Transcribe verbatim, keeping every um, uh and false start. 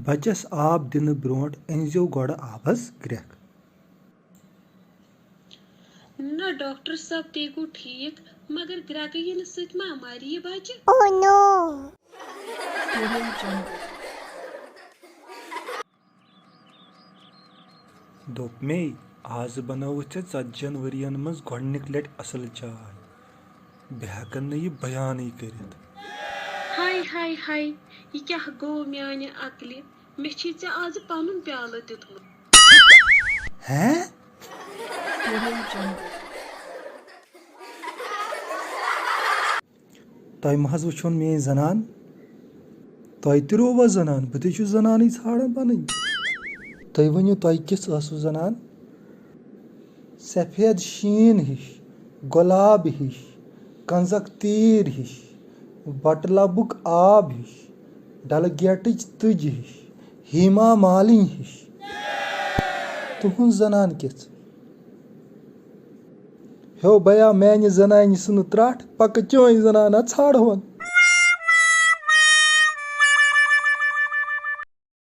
بچس آب دِنہٕ برونٛٹھ أنۍزیو گۄڈٕ آبس گرٛٮ۪کھ۔ نہ ڈاکٹر صٲب، تے گوٚو ٹھیٖک، مگر گرٛٮ۪کہٕ یِنہٕ سۭتۍ ما مَرِ یہِ بَچہِ؟ Oh no! دوٚپ مے، آز بنٲوٕتھ ژےٚ ژتجی ہن ؤرین منٛز گۄڈٕنِک لٹہِ اصل چاے۔ بہٕ ہٮ۪کن نہٕ یہِ بیانٕے کٔرِتھ۔ ہاے ہاے ہاے، یہِ کیٛاہ گوٚو میانہِ عقلہِ؟ مےٚ چھے ژےٚ آز پنُن پیالہٕ دیُتمُت۔ ہیں؟ تۄہہِ مہ حظ وٕچھوُن میٲنۍ زنان؟ تۄہہِ تہِ رووا زنان؟ بہٕ تہِ چھُس زنانٕے ژھانڈان پنٕنۍ۔ تُہۍ ؤنِو، تۄہہِ کِژھ ٲسوٕ زنان؟ سفید شیٖن ہِش، گۄلاب ہِش، کنزک تیٖر ہِش، بٹہٕ لبُک آب ہِش، ڈل گیٹٕچ تٔج ہِش، ہیما مالنی ہِش۔ تُہنٛز زنان کِژھ؟ ہیو بیا، میانہِ زنانہِ سٕنٛز ترٛٹھ، پکہٕ چٲنۍ زنانہ ژھانڈہون۔